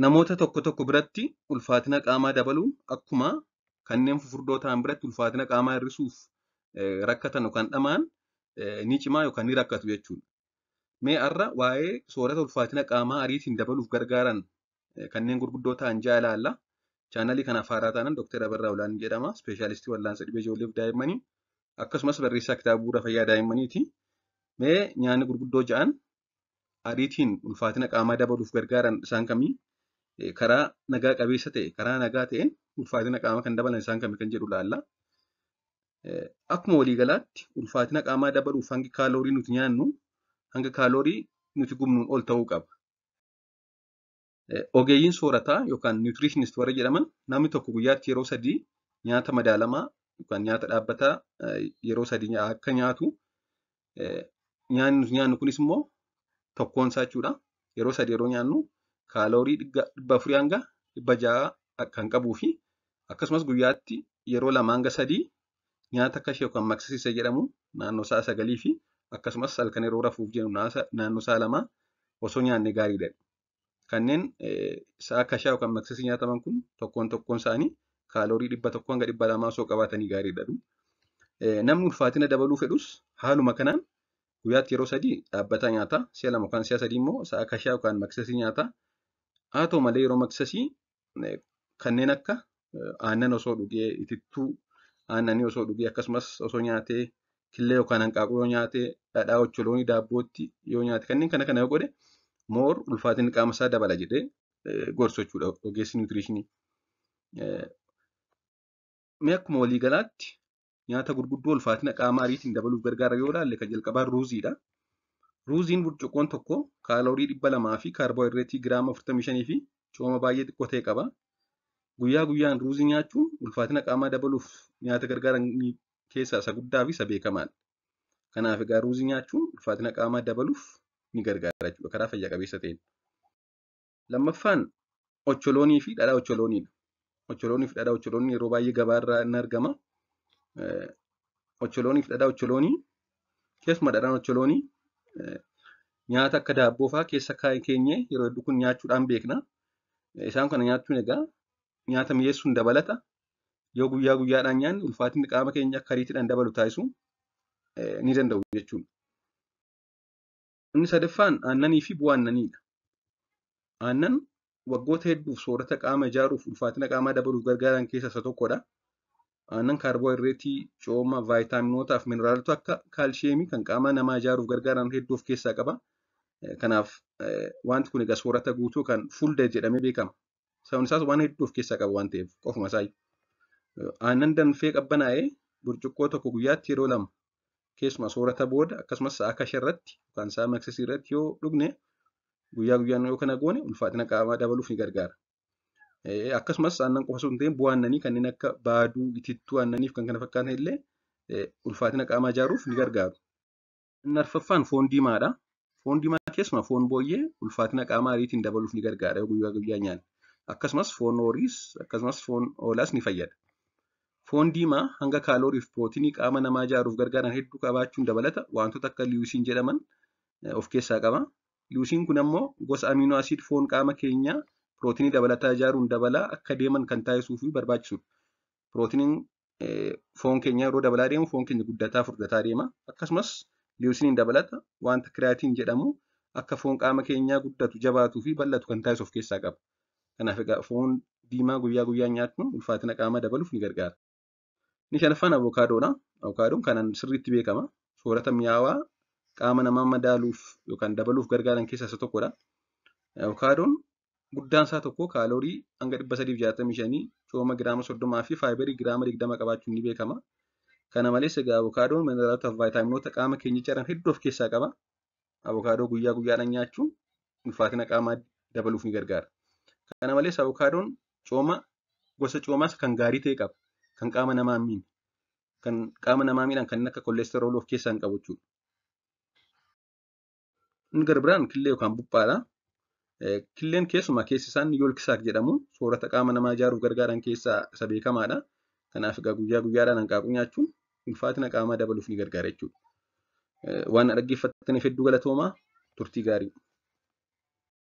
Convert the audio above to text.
Namoota tokko tokko biratti ulfaatina qaamaa dabaluun akkuma kanneen fufurdoo ta'an biratti ulfaatina qaamaa hir'isuuf rakkatan yookaan dhama'an ni cimaa yookaan ni rakkatu jechuudha. Mee har'a waa'ee soorata ulfaatina qaamaa ariitiin dabaluuf gargaaran kanneen gurguddoo ta'an ja'a ilaalla. Chaanalii kanaaf haaraa taanaan Dr. Abarraa Olaanii jedhama. Ispeeshaalistii wal'aansa dhibee ijoolleef daa'immanii akkasumas barreessaa kitaaba bu'uura fayyaa daa'immaniiti. Mee nyaanni gurguddoo ja'an ariitiin ulfaatina qaamaa dabaluuf gargaaran isaan kamii? Karaa nagaa qabeessa ta'e karaa nagaa ta'een ulfaatina qaamaa kan dabalan isaan kami kan jedhu ilaalla. Akkuma waliigalaatti ulfaatina qaamaa dabaluuf hangi kaaloorii nuti nyaannu hanga kaaloorii nuti gubnuun ol ta'uu qaba. Ogeeyyiin soorataa yookaan nutritionist warra jedhaman namni tokko guyyaatti yeroo 3 nyaata madaalamaa yookaan nyaata dhaabbataa yeroo 3 akka nyaatu nyaanni nuti nyaannu kunis immoo tokkoon isaa jechuudha. Yeroo 3 yeroo nyaannu kaaloorii 400 hanga 600 kan qabuu fi akkasumas guyyaatti yeroo 2 hanga 3 nyaata akka ishee yookaan maksisiisa jedhamu naannoo sa'a 9 fi akkasumas halkan yeroo rafuuf jennu naannoo sa'a 2 osoo nyaanne gaariidha. Kanneen sa'a kashaa yookaan maksisii nyaataman kun tokkoon tokkoon isaanii kaaloorii 100 hanga 200 osoo qabaatanii gaariidha. Namni ulfaatina dabaluu fedhus haaluma kanaan guyyaatti yeroo 3 dhaabbataa nyaata, si'a 2 yookaan si'a 3 immoo sa'a kashaa yookaan maksisii nyaata. Haa ta'u malee yeroo maksisii kanneen akka aannan osoo dhugee, itittuu aannanii osoo dhugee akkasumas osoo nyaatee killee yookaan hanqaaquu yoo nyaatee dhadhaa ocholoonii daabbootti yoo nyaate kanneen kana kana yoo godhe moor ulfaatinni qaama isaa dabala jedhee gorsu jechuudha ogeessi nutriishinii. Mee akkuma waliigalaatti nyaata gurguddoo ulfaatina qaamaa ariitiin dabaluuf gargaara yoo ilaalle kan jalqabaa ruuziidha. Ruuziin burcuqqoon tokko kaaloorii 200 fi kaarboohayidireetii giraama 45 fi cooma baay'ee xiqqoo ta'e qaba. Guyyaa guyyaan ruuzii nyaachuun ulfaatina qaamaa dabaluuf nyaata gargaaran keessaa isa guddaa fi isa beekamaadha. Kanaaf egaa ruuzii nyaachuun ulfaatina qaamaa dabaluuf ni gargaara jechuudha karaa fayya qabeessa ta'een. Lammaffaan ocholoonii fi dhadhaa ocholooniidha. Ocholoonii fi dhadhaa ocholoonii yeroo baay'ee gabaarraa ni argama. Ocholoonii fi dhadhaa ocholoonii keessumaa dhadhaan ocholoonii nyaata akka daabboo fa'aa keessa keenyee yeroo hedduu kun nyaachuudhaan beekna. Isaan kana nyaachuun egaa nyaata mi'eessuun dabalata. Yoo guyyaa guyyaadhaan nyaanne ulfaatinni qaama keenya akka ariitiidhaan dabalu taasisuu ni danda'u jechuudha. Inni sadaffaan aannanii fi bu'aa aannaniidha. Aannan waggoota hedduuf soorata qaama ijaaruuf ulfaatina qaamaa dabaluuf gargaaran keessaa isa tokkodha. Aannan kaarboohayidireetii, cooma, vaayitaaminootaa fi mineraalota akka kaalshiyeemii kan qaama namaa ijaaruuf gargaaran hedduu of keessaa qaba. Kanaaf wanti kun egaa soorata guutuu kan full diet jedhamee beekama. Sababni isaas waan hedduu of keessaa qaba waan ta'eef qofuma isaayyuu. Aannan danfee qabbanaa'ee burcuqqoo tokko guyyaatti yeroo 2 keessumaa soorata booda akkasumas sa'a kasha irratti yookaan sa'a maksisii irratti yoo dhugne guyyaa guyyaan yoo kana goone ulfaatina qaamaa dabaluuf ni gargaara. Akkasumas aannan qofa osoo hin ta'in bu'aa aannanii kanneen akka baaduu, itittuu aannanii fi kan kana fakkaatan illee ulfaatina qaamaa ijaaruuf ni gargaaru. Inni arfaffaan foon diimaadha. Foon diimaa keessumaa foon booyyee ulfaatina qaamaa ariitiin dabaluuf ni gargaara yoo guyyaa guyyaa nyaanne. Akkasumas foon horiis akkasumas foon hoolaas ni fayyada. Foon diimaa hanga kaaloorii fi pirootinii qaama namaa ijaaruuf gargaaran hedduu qabaachuun dabalata wantoota akka liyuusiin jedhaman of keessaa qaba. Liyuusiin kun ammoo gosa amiinoo asiid foon qaama keenyaa pirootinii dabalataa ijaaruun dabalaa akka deeman kan taasisuu fi barbaachisudha. Pirootiniin foon keenya yeroo dabalaa deemu foon keenya guddataa furdataa deema. Akkasumas liyuusiin dabalata wanta kiraatiin jedhamu akka foon qaama keenyaa guddatu jabaatuu fi bal'atu kan taasisu of keessaa qaba. Kanaaf egaa foon diimaa guyyaa guyyaan nyaachuun ulfaatina qaamaa dabaluuf ni gargaara. Inni shanaffaan avokaadoodha. Avokaadoon kanaan sirriitti beekama. Soorata mi'aawaa qaama namaa madaaluuf yookaan dabaluuf gargaaran keessaa isa tokkodha. Avokaadoon guddaan isaa tokko kaaloorii hanga 365, cooma giraama 30 fi faayibarii giraama 20 qabaachuun ni beekama. Kana malees egaa avokaadoon mineraalota fi vaayitaaminoota qaama keenya ijaaran hedduu of keessaa qaba. Avokaadoo guyyaa guyyaadhaan nyaachuun ulfaatina qaamaa dabaluuf ni gargaara. Kana malees avokaadoon cooma gosa coomaas kan gaarii ta'e qaba. Kan qaama namaa hin miine. Kan qaama namaa miidhan kanneen akka koolesterool of keessaa hin qabu jechuudha. Inni gara biraan killee yookaan buuphaadha. Killeen keessumaa keessi isaan yoolkisaak jedhamu soorata qaama namaa ijaaruuf gargaaran keessaa isa beekamaadha. Kanaaf egaa guyyaa guyyaadhaan hanqaaquu nyaachuun ulfaatina qaamaa dabaluuf ni gargaara jechuudha. Waan na dhaggeeffattaniif hedduu galatoomaa. Turtii gaarii.